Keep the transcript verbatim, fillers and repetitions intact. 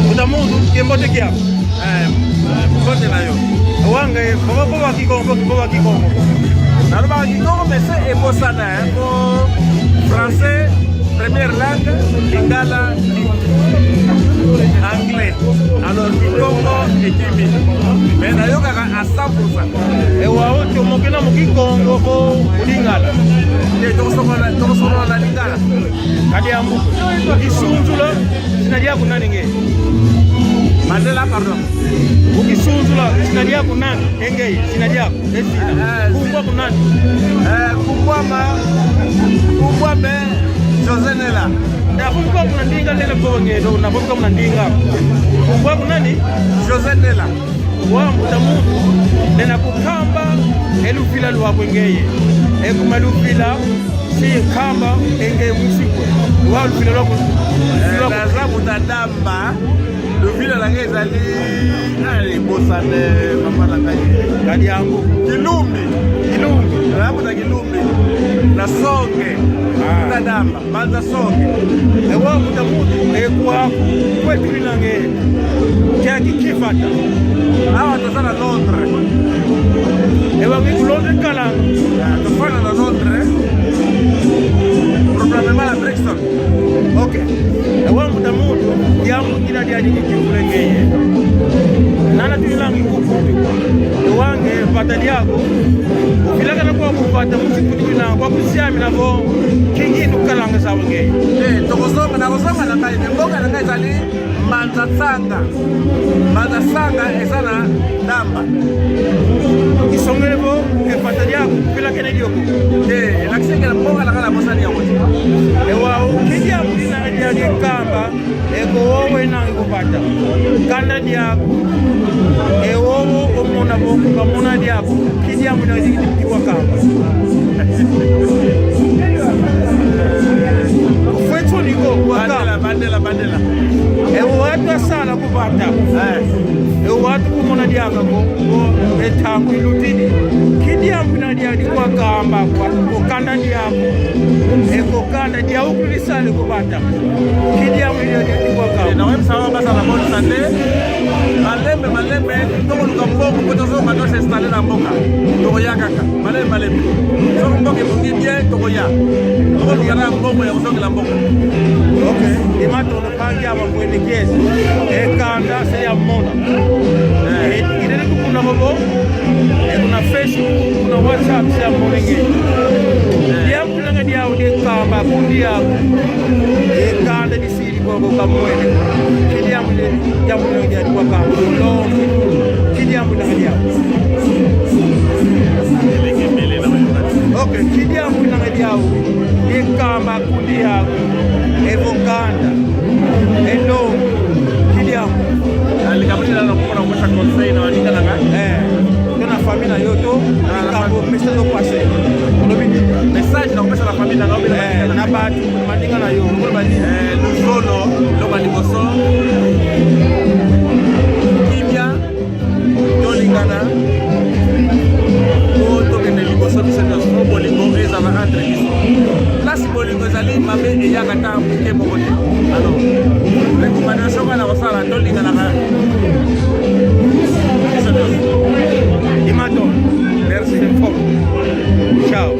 Mbuta muntu, kiambote kiaku. Eh, mbote na yo. Wau nge, vova, vova Kikongo, vova Kikongo. Nalobaka Kikongo, mais c'est ebosana, hein, po français, première langue, Lingala, anglais. Alors, Kikongo ekimi. Mais nayokaka à cent pour cent. E wau, otomokena mu Kikongo ko mu Lingala? Te, tokosolola, tokosolola na Lingala. Kadi ambu. Kisunzula, zina diaku nani nge? Mandela, pardon. Ukisunzula, zina diaku nani? E nge, zina diaku. E zina. Eh, nkumbu aku nani? Eh, nkumbu ame, nkumbu ame José Nela. Na nkumbu aku na ndinga lele ko nge do, na nkumbu aku na ndinga. Nkumbu aku nani? José Nela. Wau mbuta muntu, lenda kukamba e luvila lwaku e ngeye. E kuma luvila, si nkamba e nge musi ko. Wau luvila lwaku, luvila lwaku. Eh, naza mbuta Damba, luvila na nge ezali, ah, ebosane, mama na ngai. Kadi yango. Kilumbi. Kilumbi. Naza mbuta Kilumbi. Na Songe. Ah. Mbuta Damba. Mbanza Songe. E wau mbuta muntu, e kwaku, kwetu lina nge? Kiaki ki vata? Awa toza na Londres. E wau nge ku Londres kala? Ah, tofanda na Londres. Probablement na Brixton. Ok. E wau mbuta muntu, diambu ngina diadi kikivule ngeye. Nana tuilangi kukutu. E wau nge vata diaku. Vilakana kwaku vata, musi kutu na kwaku siamina vo, kingi nukalanga sa wange. Eh, tokozonga, nakozonga na ngai, mais mboka na ngai ezali Mbanza Sanga. Mbanza Sanga eza na Damba. Isongele vo, e vata diaku, vilakene dio ko? Eh, elakisi ke na mboka na ngai nabosani yango te. E wau, ki diambu lina diadi kamba, e ko wowo ena ku vata. Kanda diaku. E wowo omona vo, kamona diaku. Ki diambu na ziki kwa kamba. Kufwe nsoni ko, kwa kamba. Bandela, bandela, bandela. E wantu asala ku vata. Eh. E wantu kumona diaka ko, ko e ntangu ilutidi. Ki diambu na diadi kwa kamba, kwa, kwa kanda diaku. E ko kanda diaku kuli sale ku vata. Ki diambu diadi kwa kamba. Eh, na websa wa basa na bonne santé. Malembe, malembe, tokoluka mbongo, po tozonga, to s'installer na mboka. Tokoya kaka. Malembe, malembe. Soki mboka ebongi bien, tokoya. Tokoluka na mbongo ya kozongela mboka. Ok. Imatondo mpangi ya bamwene kiese. E kanda se ya mona. Eh. E, ilele kukuna bobo. E kuna Facebook, kuna WhatsApp se ya mona nge. Eh. Diambu langa diau di kamba kundi yau. E kanda di siri koko kamwene. Ki diambu le, diambu le diadi kwa kamba. Lo, ki diambu langa diau. Ok, ki diambu langa diau. Di kamba kundi yau. E vo kanda. E lo, ki diambu. Ah, likambo lina nakoma na kopesa conseil na baninga na ngai. Eh, to na famille na yo to, ah, na likambo, fam- message opesa. Olobi nini? Message nakopesa na famille na ngai, eh, na baninga na yo, olobi nini? Eh, luzolo, loba liboso. Kimia, tolingana. Po tokende liboso biso nyonso. Po bolingo ezala entre biso. Place bolingo ezali, mabe eyaka ata moke moko te. Alors, recommandation wana nakosala, tolinganaka. Biso nyonso. Imato. Merci. Ciao.